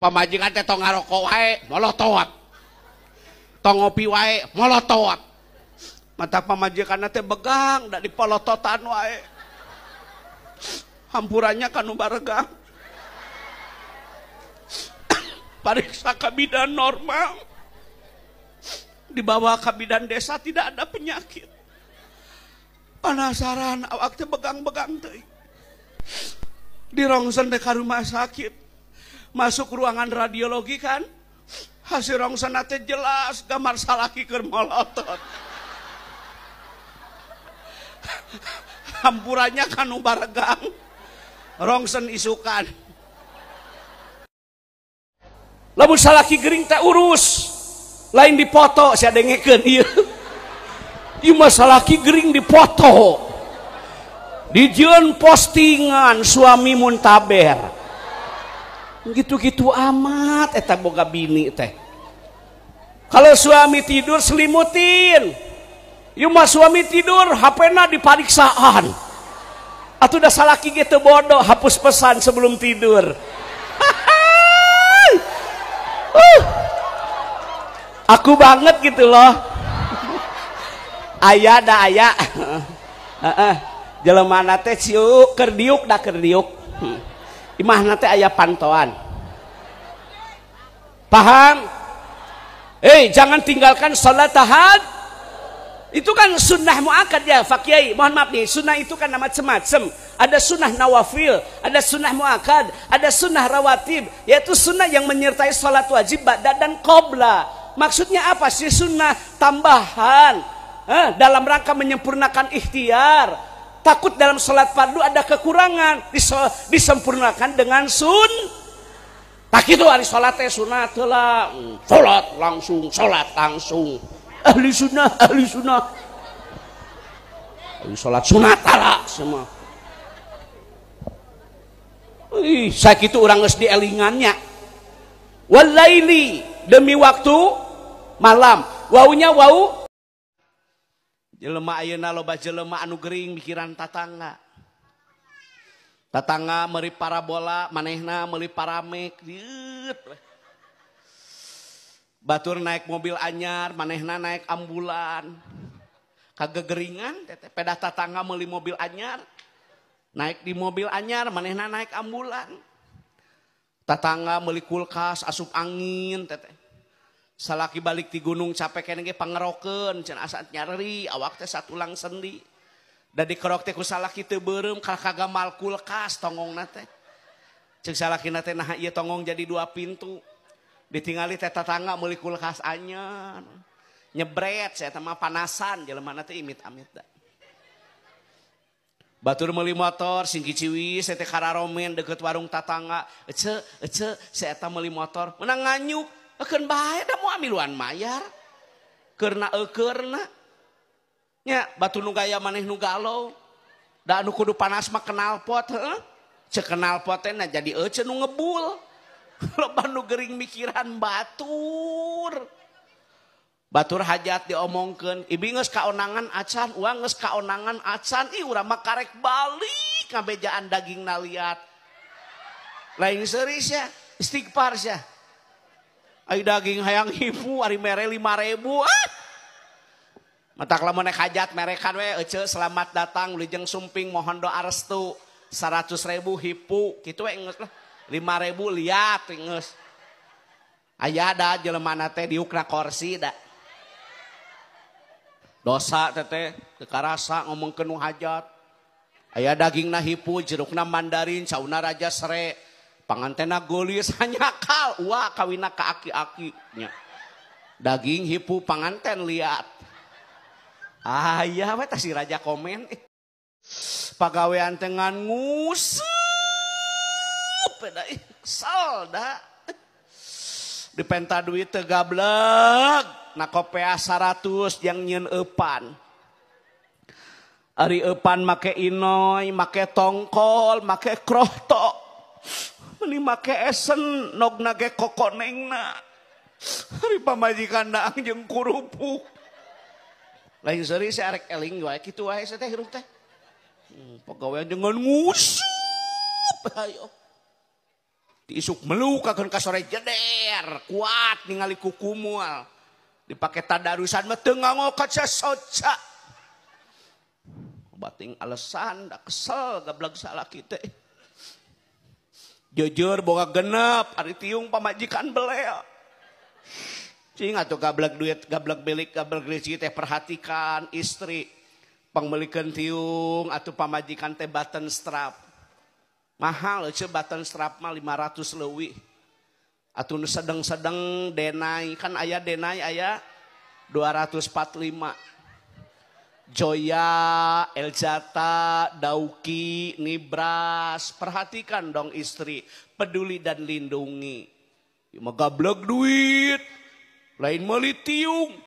Pamajikan teh tong ngarokok wae, molotot. Tong ngopi wae, molotot. Mata pamajikan teh begang da dipolototan wae. Hampurannya kanu baregang. Pariksa ka bidan normal. Dibawa ke bidan desa tidak ada penyakit. Penasaran awak teh begang-begang teh. Dirongsen teh ka rumah sakit. Masuk ruangan radiologi kan, hasil rongsen teh jelas gambar salaki keur molotot. Hampurannya kanu baregang. Rongsen isukan. Lamun salaki gering teh urus, lain dipoto sia dengekeun ieu. Ieu mah salaki gering dipoto. Dijieun postingan suami muntaber. Gitu-gitu amat eta boga bini teh. Kalau suami tidur selimutin. Ieu mah suami tidur HP-na dipariksaan. Atuh da salaki ge teu bodoh, hapus pesan sebelum tidur. Aku banget gitu loh. Aya da aya. Heeh. Jelema teh ciuk keur diuk da keur diuk. Imahna teh aya pantauan. Paham? Jangan tinggalkan salat tahajud. Itu kan sunnah muakkad ya, Pak Kiai. Mohon maaf nih, sunnah itu kan macam-macam. Ada sunnah nawafil, ada sunnah muakkad, ada sunnah rawatib, yaitu sunnah yang menyertai salat wajib ba'da dan qobla. Maksudnya apa sih sunnah? Tambahan dalam rangka menyempurnakan ikhtiar. Takut dalam sholat fardu ada kekurangan, disempurnakan dengan sun. Tak itu hari sholatnya sunat lah, sholat langsung, sholat langsung. Ahli sunnah, ahli sunnah. Ahli sholat sunat lah semua. Ih, sakitu urang geus dielingannya. Walaili demi waktu malam. Waunya wau. Jelema ayeuna loba jelema anu gering mikiran tatangga. Tatangga meuli parabola, manehna meuli paramek. Batur naik mobil anyar, manehna naik ambulan. Kagegeringan teteh pedah tatangga meuli mobil anyar. Naik di mobil anyar, manehna naik ambulan. Tatangga meuli kulkas asup angin teteh. Salaki balik di gunung capek kene ge pangerokeun cenah asa nyareri awak teh satulang sendi. Da dikerok teh ku salaki teu beureum kagamal kulkas tongongna teh. Ceuk salakina teh naha ieu tonggong jadi dua pintu. Ditingali teh tatangga meuli kulkas anyar. Nyebret saya mah panasan jelemana teh imit-amit da. Batur meuli motor sing kiciwi saya teh kararomen deket warung tatangga. Ece ece saya eta meuli motor menang nganyuk. Ekeun bae da moal miluan mayar. Keurna eukeurna. Nya batu nu gaya maneh nu galau. Da anu kudu panas mah knalpot heuh. Ceuk knalpot teh na jadi ece nu ngebul. Loba nu gering mikiran batur. Batur hajat diomongkeun, ibi geus kaonangan acan, uang geus kaonangan acan, ih urang mah karek balik ngabejaan daging naliat. Lain seuri sia, istighfar sia. Ayo daging hayang hipu ari mere 5.000 ah. Matak lamun nek hajat merekan we ece selamat datang wilujeng sumping mohon doa restu 100.000 hipu kitu we geus lah 5.000 liat geus. Aya da jelema teh diukna kursi da. Dosa teteh teu karasa ngomongkeun nu hajat. Aya dagingna hipu jerukna mandarin cauna raja sere. Pangantena geulis hanyakal wah kawina ka aki-aki nya. Daging hipu panganten liat. Aya we tah si raja komen. Pagawean teh ngan ngusup da kesel da. Dipenta duit teu gableg, na kopea 100 yang nyieun eupan. Ari eupan make inoy, make tongkol, make kroto. Meni make esen nogna ge kokonengna. Ari pamajikan daang jeung kurupuk. Lain seuri saya arek eling wae kitu wae saya teh hirup teh. Pagawean jeung ngusup ayo. Ti isuk meluk akeun ka sore jeder, kuat ningali kukumul. Dipake tadarusan mah teu nganggo kaca soca. Bating alasan da kesel gablek salaki teh. Jujur boga genep ari tiung pamajikan belea. Cing atuh gablek duit, gablek belik, gablek rezeki teh perhatikan istri. Pangmeulikeun tiung atuh pamajikan teh button strap. Mahal eueuh button strap mah 500 leuwih. Atuh nu sedeng-sedeng denai kan aya denai aya 245. Joya, Elzata, Dauki, Nibras, perhatikan dong istri, peduli dan lindungi. Ieu mah gablek duit, lain meuli tiung.